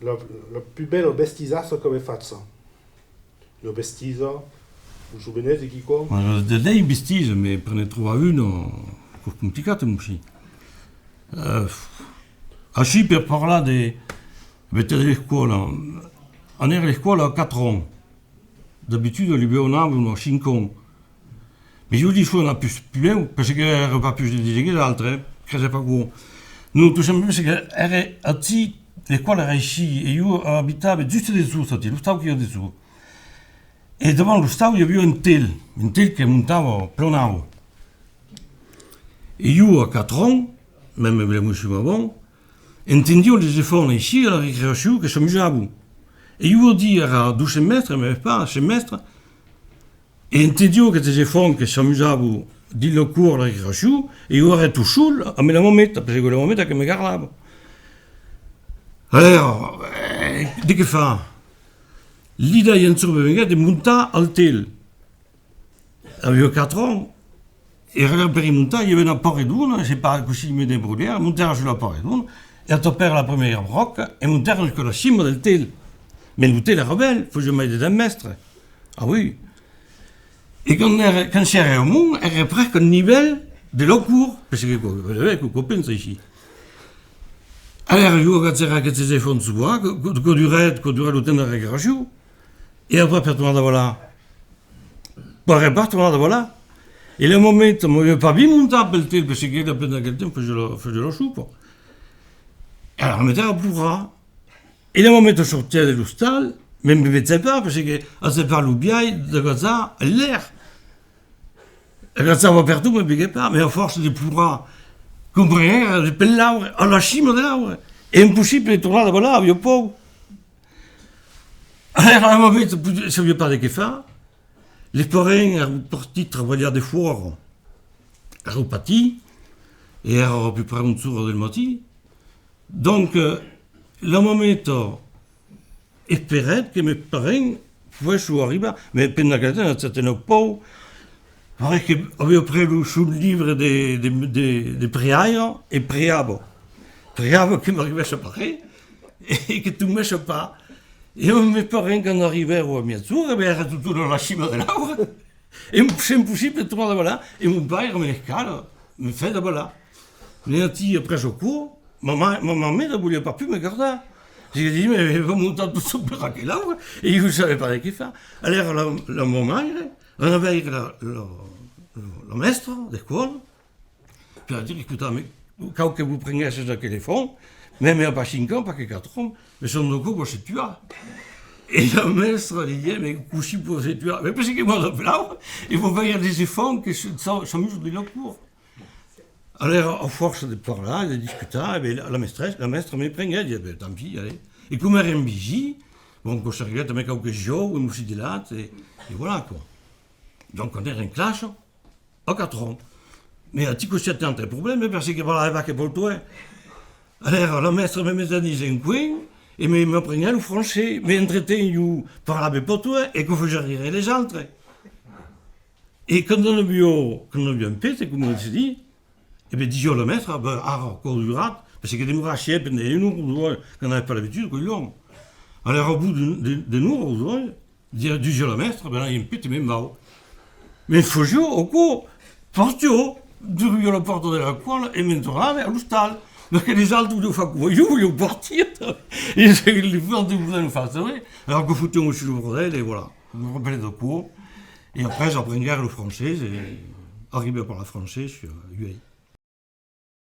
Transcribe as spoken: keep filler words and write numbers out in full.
La, la pus bèla bestisassa qu'avètz facha? Una bestisa, vos sovenètz de quicòm? Bueno, de, de bestises, me per ne trobar una, aquò's complicat, mossur. Eh, aicí, per parlar de, de l'escòla, anèri a l'escòla a quatre ans. D'abituda, li veu anava a cinc ans. Mès ieu disi, anava pus, pus lèu, parce que èra pas pus intelligent que l'autre, eh, crese pas aquò. Non, tot simplament, parce que èra aicí, l'escòla èra aicí, e ieu abitava just dessús, aquí, l'ostau qu'èra dessús. E davant l'ostau i aviá un tel, un tel que montava plan naut. E ieu, a quatre ans, mème me l'emocionavan, entendiá les enfants aicí a la recreacion que s'amusavan. E ieu audí, èra dotze mètres, mès pas, sèt mètres, e entendiá aqueles enfants que s'amusavan dins la cort a la recreacion, e ieu èra tot sol amb la mameta, parce que la mameta que me gardava. Alèra, eh, de qué far? L'idèa un jorn me venguèt de montar al tel. Aviá quatre ans, e per i montar, i aviá una paredona, sai pas cossí me debrolhèri, montèri sus la paredona, e atapèri la primièra bròca, e montèri jusca la cima del tel. Mès lo tel èra bèl, fasiá mai de dètz mètres. Ah oui. E quand èri, quand sièri amont, èri presque al nivèl de la cort, parce que aquò, aquò, aquò pensa aicí. Alèra, ieu agachèri aqueles enfants sovent, aquò, aquò durèt, aquò durèt lo temps de recreacion, e après per tornar davalar, poiriá pas tornar davalar. E la mameta m'aviá pas vist montar pel tel, parce que la plena aquel temps fasiá la, fasiá la sopa. E alèra la metèri a plorar. E la mameta sortiá de l'ostal, mès me vegèt pas, parce que agèt pas lo biais d'agachar l'èr. Agachava pertot, me veguèt pas, mès a fòrça de plorar, comprenguèri, de pel l'aure, a la cima de l'aure. E impossible de tornar davalar, aviá paur. Alèra la mameta sabiá pas de qué far. Les parents èran partits trabalhar defòra. Èran partits, e èra a peu près onze oras del matin. Donc, eh, la mameta esperèt que mes parents poguèsson arribar, mès pendent aquel temps, agèt una paur, pareis que aviá pres lo, son libre de, de, de, de pregaire e pregava. Pregava que m'arribèsse pas res e que tombèsse pas. E mes parents, quand arribèron a miègjorn, e ben, èra totun a la cima de l'aure. E, c'est impossible de tornar davalar. E mon paire me les cala, me fai davalar. Mès aquí, après aquò, ma ma-, ma mameta voliá pas pus me gardar. Se disiá, mès va montar tot sol per aquel aure, e ieu sabe pas de qué far. Alèra la, la ma maire anèt veire la, la, la, la mèstra d'escòla, per dire, escota, mès cau que vos prenguèssetz aquel enfant, mème a pas cinc ans, pas que quatre ans, mès son de còp va se tuar. E la mèstra li diguèt, mès cossí pòt se tuar? Mès parce que m'a dach l'aure e va veire les enfants que se, s'a-, s'amusan dins la cort. Alèra, a fòrça de parlar, de discutar, e ben, la, la mestressa, la mèstra me prenguèt, diguèt, ben, tant pis, allez. E coma èrem visins, bon, conserguèt tanben qualques jòus, e mossur de l'autre, e, e voilà, quoi. Donc, on est en classe, a quatre ans. Mès aquí, aquò sièt un autre problème, parce que parlava pas que pel toèr. Alèra, la mèstra me metèt dins un coin e me, m'aprenguèt lo francés. Mès entretemps, ieu parlava pel toèr e aquò fasiá rire les autres. E quand n'aviá, quand n'aviá un pet, coma se ditz, e ben, disiá a la mèstra, ben, ara, aquò a durat, parce que demorar sièis pendent una ora o doas, quand n'avètz pas l'abituda, aquò es long. Alèra, au bout d'un, d'un, d'una ora o doas, Di-, disiá la mèstra, ben, ai un pet e me'n vau. Mès fasiá aquò, partiá, dubriá la pòrta de la còla e me'n tornava a l'ostal. Mès que les autres volián far coma ieu, volián partir, e se li fasián de far saber. Alèra que fotián aussi lo bordèl, e voilà. Me rapèli d'aquò. E après, aprenguèri lo francés, e arribèri a parlar francés, euh, uèi.